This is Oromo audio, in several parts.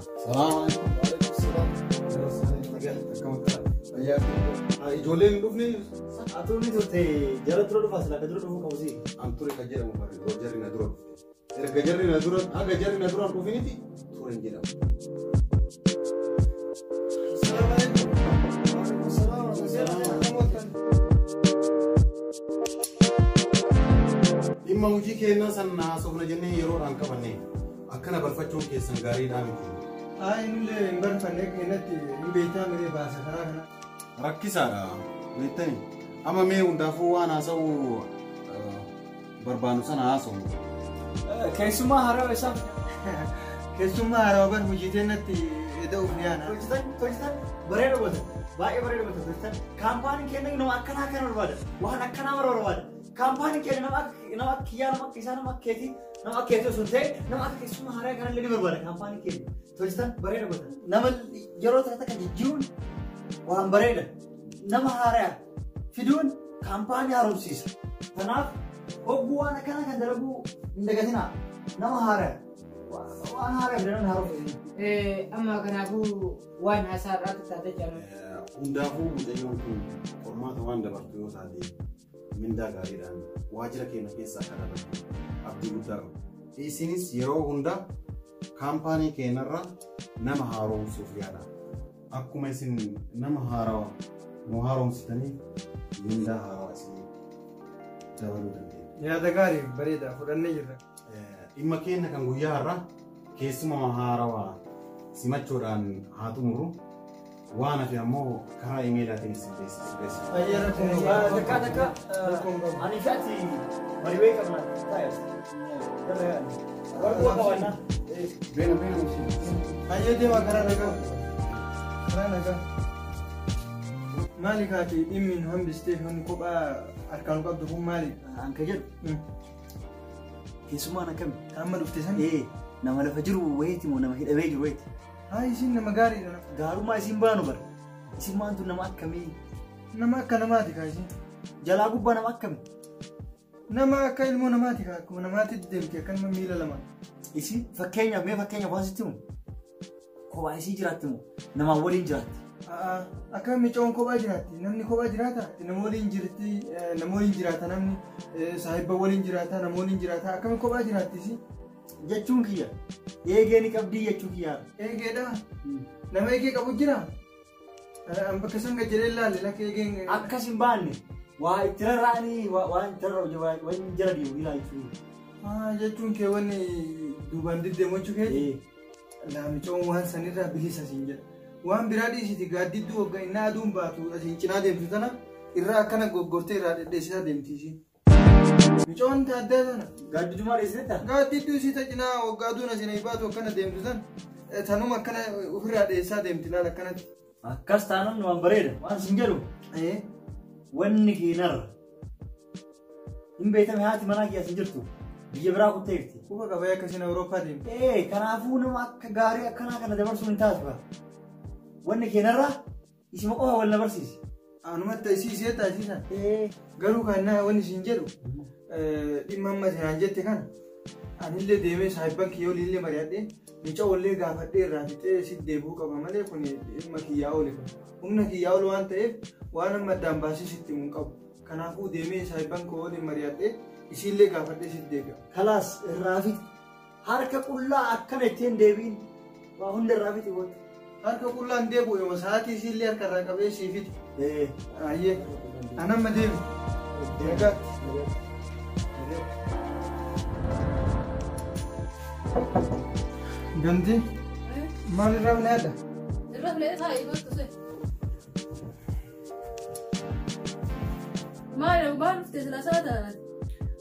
Salaam alaikum. Waalaikum salaam. Ijoolleen hin dhufne. Atuun ni turte jara dura dhufaa silaa ka dura dhufuu qabu si. An ture kan jedhamu bari yeroo jarri na dura dhufte. Erga jarri na dura haga jarri na dura hin dhufiniti ture hin jedhamu. Assalamu alaikum. Waalaikum salaam. Akkam ooltan? Dhimma hojii kennaa san haasofna jennee yeroodhaan qabanne akkana barfachuun keessan gaariidhaa miti. Haa nullee hin barfanne keenyatti hin beektaa miree baasa karaa kana. Rakkisaadha beektani. Amma mee hundaafuu waan haasa'uu barbaannu sana haasa'u. Keessummaa haarawaa isaa. Keessummaa haarawaa bar hojii teenyatti eda'uuf ni yaana. Tolchitan tolchitan bareeda gootan baay'ee bareeda gootan tolchitan kaampaaniin keenya nama akkanaa kana barbaada waan akkanaa bara barbaada kaampaaniin keenya nama akka nama akka kiyyaa nama akka isaa nama akka keetii nama akka keetii osoo hin ta'in nama akka keessummaa haaraa kanallee ni barbaada kaampaaniin keenya tolchitan bareeda gootan nama yeroo takka takka jijjiiruun waan bareeda nama haaraa fiduun kaampaanii haaromsiisa kanaaf hogguu waan akkanaa kan dalaguu hin dagatinaa nama haaraa waan haaraa fidan haaromsiisa. Amma kanaafuu waan haasaa irraa taate jaalladha. Hundaafuu mucayyoon kun qormaata waan dabartu yoo taate mindaa gaariidhaan waajjira keenya keessaa akka dabartu abdii guddaa qabu. Isinis yeroo hunda kaampaanii keenyarra nama haaromsuuf yaada. Akkuma isin nama haarawaa nu haaromsitaniif mindaa haarawaa isin dabaluu dandeenya. Yaada gaarii bareeda fudhannee jirra. Dhimma keenya kan guyyaa har'aa keessuma haarawaa simachuudhaan haa xumuru. Waan hafe ammoo karaa imeelaatiin isin beeksisa. Ayyaa rakkoon qabu. Takka takka Rakkoon qabu. ani fi ati marii wayii qabna taa'e. Warquu qabanna. Beena beena. Ayyee deemaa karaa nagaa. Karaa nagaa. Maali kaati dhimmi nu hambistee fi kophaa harkaan qabdu kun maali? An ka jedhu keessummaan akkami? Amma dhufte san? Nama lafa jiru wayiiti moo nama hidhamee jiru wayiiti? Haa isin nama gaariidha. Gaarummaa isin baanu bara. Isin maantu nama akkamii? Nama akka namaati kaa isin. Jalaa gubbaa nama akkami? Nama akka ilmoo namaati kaa akkuma namaatti deemti akka nama miila lama. Isin fakkeenyaaf mee fakkeenyaaf waan sitti himu? Kophaa isii jiraatti moo namaa waliin jiraatti? Akka micoon kophaa jiraatti namni kophaa jiraata nama waliin jirti nama waliin jiraata namni saahibba waliin jiraata nama waliin jiraata akkami kophaa jiraatti isin? Jechuun kiyya eegee ni qabdii jechuu kiyyaa. Eegeedha. Nama eegee qabu jira. An bakka san gajjalee ilaalle lakka eegeen. Akkas hin baanne waa itti rarra'anii waan itti rarra'u waan jala deemu ilaa jechuudha. Jechuun kee wanni duubaan deddeemu jechuu keeti. Laamicoon waan sanirraa bilisa siin jedha. Waan biraa dhiisiti gaaddidduu waggaa inni aduun baatu asiin cinaa deemtu tana irraa akkana goggortee irraa dhedheessisaa deemti isiin. Micoon addaa tana. Gaaddiddumaa dheessiteetta? Gaaddidduu isii ta cinaa waggaa aduun asiin baatu akkana deemtu tana tanuma akkana ofirraa dheessaa deemti laala akkanatti. Akkas taanaan waan bareeda waan sin jedhu wanni keenarra hin beekame haati manaa kiyya sin jirtu biyya biraa kutteefti. Quba qabee akkasiin Awurooppaa deemti. Kanaafuu nama akka gaarii akkanaa kana dabarsuun hin taatu. Wanni keenarra isima qofa wal na barsiisi. Anumatti isii ishee taasisan. Garuu kan wanni isin jedhu dhimma amma isin jette kana anillee deemee saahibban kiyya waliinillee mari'adhee mucaa wallee gaafadhee irraa fixee si deebi'uu qaba malee kun dhimma kiyyaa oli kun. Humna kiyyaa ol waan ta'eef waan amma addaan baasee sitti himuu qabu. Kanaafuu deemee saahibban koo waliin mari'adhee isiillee gaafadhee sitti deebi'a. Kalaas irraa fixi harka qullaa akkana ittiin deebiin waa hunda irraa fixi booda. Harka qullaan deebi'u yoo sa'aatii isiillee harka irraa qabee sii fixi. Ayyee an amma deemi. Nagaatti. Gamti maal irraa fine adda? Irra fine taa'ee gootu se. Maal maal dhuftee sila isaa ta'a?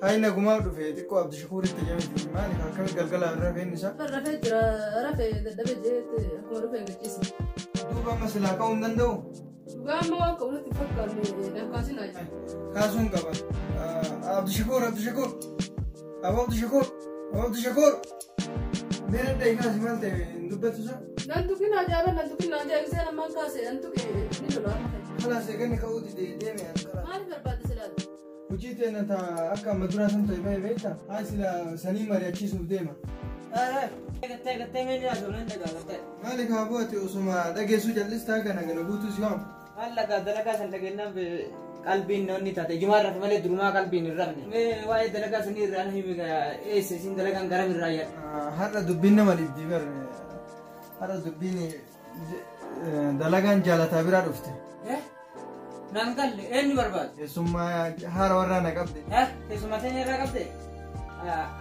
Hayi nagumaa dhufe xiqqoo Abdishakuuritti jedhamti maali akkami galgala irra feen isaa? Rafee jira rafee dadhabee jireetti akkuma dhufee gachiisa. Duuba amma silaa ka'uu hin danda'u? Dhugaa amma waan ka'u natti fakkaanne kaasuu naa jira. Kaasuun qaba. Abdishakuur Abdishakuur Abbo Abdishakuur Abbo Abdishakuur Mee dhadhaa kaasi maal ta'e hin dubbattu isaa? Nan tuqin ajaa'iba nan tuqin ajaa'ibsee namaan kaase nan tuqe ni lola amma ta'e. Kalaas eegganni ka'uu didee deeme an karaa. Maaliif barbaadde silaati? Hojii teena ta akka amma duraa san ta'e ba'e beektaa? Haa sila sanii mari'achiisuuf deema. Gattee gattee mee ni haasofna hin dhagaa gattee. Maali kaaboo ati osuma dhageessuu jallistaa kana gana guutuu si waamu. Maal dalagaa san dhageenyaan qalbiin namni taate ijumaa irraa malee durumaa qalbiin hin rafne. Mee waa'ee dalagaa sanii irraa na himi eessa isin dalagaan garam irraa yaadha. Har'a dubbiin nama dhibdi bar. Har'a dubbiin dalagaan jaalataa biraa dhufte. Naan galle eenyu barbaadu? Keessummaa haara warraa na qabde. Keessummaa teenya irraa qabde?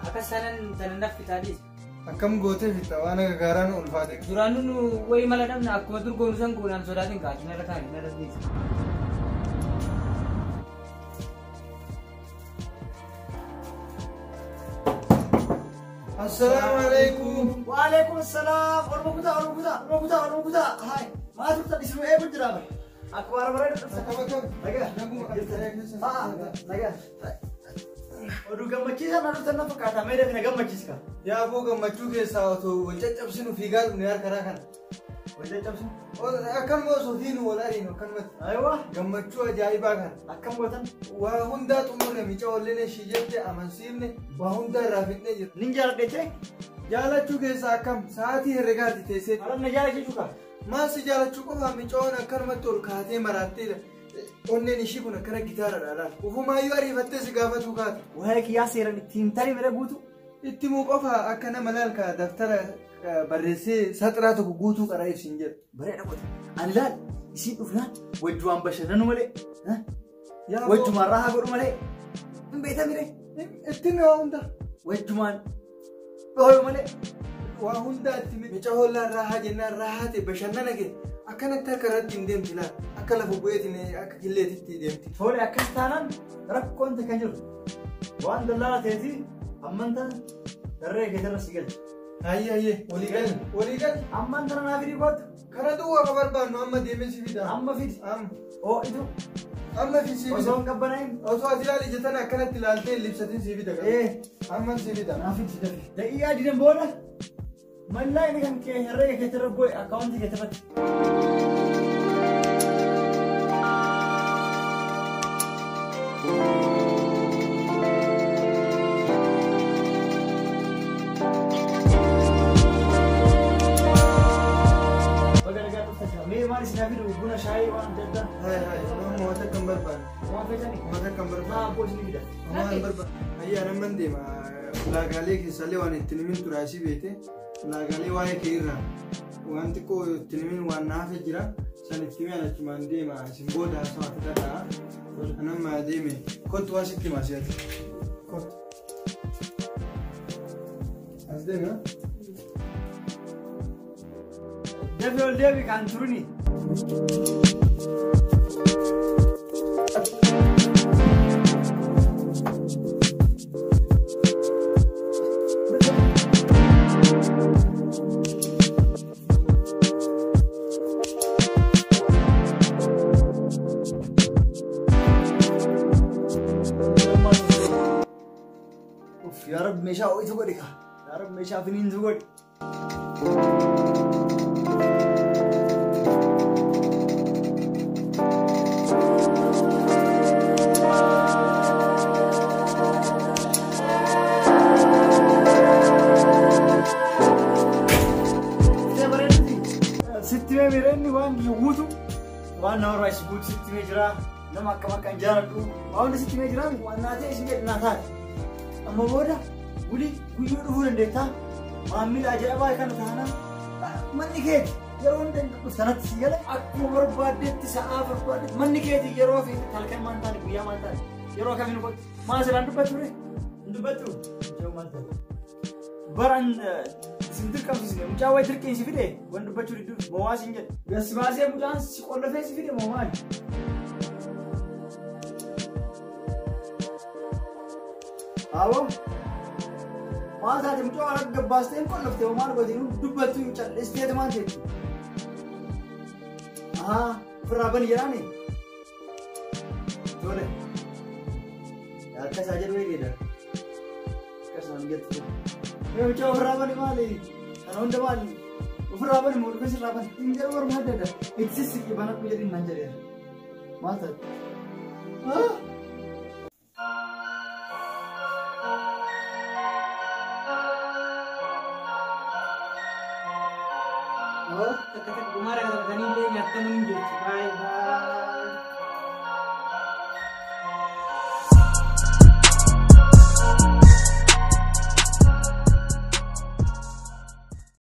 Akkas sanan sanan naffi taadhiis. Akkam gootee fixa waan akka gaaraan ulfaate. Duraanuu nu wayi mala dhabna akkuma dur goonu san goonaan sodaatiin kaati narra taa'e narra dhiisi. Assalaamu alaikum. Waalaikum salaam. Orma kutaa, orma kutaa, orma kutaa, orma kutaa. Haay, maal turtan isin eegu jira bara. Akkuma bara bara dhuftan. Akkam akkam. Nagaa. Naguma qabdi. Haa, nagaa. Oduu gammachiisaa na dhuftan na fakkaata. Mee dafii na gammachiiska. Yaa aboo gammachuu keessaa otoo wal caccabsinu fiigaa dhufne harkaraa kana. Wal caccabsinu? Akkanuma osoo fiinu wal ariinu akkanumatti. Aywa. Gammachuu ajaa'ibaa kana. Akkam gootan? Waa hundaa xumurre micaa'olleen ishii jette amansiifne waa hundaa irraa fixnee jira. Nin jaaladhe jee? Jaalachuu keessaa akkam sa'aatii herregaatti teessee. Maal na jaala jechuu kaa? Maal si jaalachuu qofaa micaa'oon akkanumatti ol kaatee maraattee onneen ishii kun akkana gitaara laal. Ufumaayyuu ariifattee si gaafatu kaate. Waa'ee kiyyaa seeran ittiin tarii bira guutu. Itti muu qofa akka nama laal kaa daftara barreessee saxiraa tokko guutuu qara ibsin jedhu. Bareeda qote. Ani laal isiin dhufnaan wajjumaan bashannanu malee. Wajjumaan raahaa godhu malee. Hin beekamire. Itti mi waa hunda. Wajjumaan dhooyu malee. Waa hundaa itti mi. Mica hoollaan raahaa jennaan raahaa ta'e bashannana kee akkanatti harka irratti hin deemti laal. Akka lafa bu'eetiin akka killeetitti deemti. Tole akkas taanaan rakkoon kan jiru. Waan dallaala ta'eeti amman tana darree keetirra si galcha. Hayyee hayyee walii gali walii gali. Amman tana naa fidi kootu. Kana duwwaa ka barbaannu amma deemee si fida. Amma fidi. Amma. Oo'itu. Amma fi si fida. Osoo hin qabbanaa'in. Osoo ati ilaali ija tana akkanatti ilaaltee hin libsatin si fida. Amma si fida. Naa fidi dafi. Daqiiqaa didan booda mallaa inni kan kee herreega keetirra bu'e akkaawuntii keetirratti. Buna shaayii waan adda addaa. Hayi hayi nama waan akka hin barbaanne. Waan feetanii? Waan akka hin barbaanne. Haa abboo isin fida. Waan hin barbaanne. Hayyaa namman deema. Ulaagaalee keessallee waan ittiin himin turaasii beekte. Ulaagaalee waa'ee kee irraa waan xiqqoo ittiin himin waan naafe jira. San itti himee achumaan deema. Isin booda haasawaa fixadhaa. Anamma deeme. Kottu waan sitti himaa si'ati. Kottu. As deema. Deebi ol deebi kan turuni. Yaa Rabbi meeshaa ho'itu godhi kaa. Yaa Rabbi meeshaa finiinsu godhi. Sitti mee miireenni waan guutu waan nama barbaachisu guutu sitti mee jira nama akkam akka hin jaaladhu waan hunda sitti mee jira waan naa ta'e isin jedhu naa taate. Amma booda guli guyyuu dhufuu dandeettaa maamila ajaa'ibaa kana taanaan manni keeti yeroo hunda dhuftanatti si gala akkuma barbaaddetti sa'aa barbaaddetti manni keeti yeroo fi halkan maal taane guyyaa maal taane yeroo kamiin kottu maal silaan dubbattu ree hin dubbattu mucaa maal taane baran isin dirqamsiisne mucaa wayi dirqiin si fide waan dubbachuu didduuf moo siin jedhe gasi baasee mucaan si qollofee si fide moo maali. Awwa maal taate mucaa waan akka gabbaastee hin qollofte moo maal goote dubbattu hin callisteeti maal jettu. Ahaa ofirraa bani jedhaani. Tole akkasaa jedhu eegeedha. Akkasuma hin jettu. Mee mucaa ofirraa bani maali? Kana hunda maali? Ofirraa bani moo dhufee sirraa bani? Hin jedhu morma adda adda. Itti sissiqii banadhu jedhin naan jedheera. Maal taate? Takka takka qumaara taphatanii illee nyaattamuun hin jirti. Baay'ee baay'ee.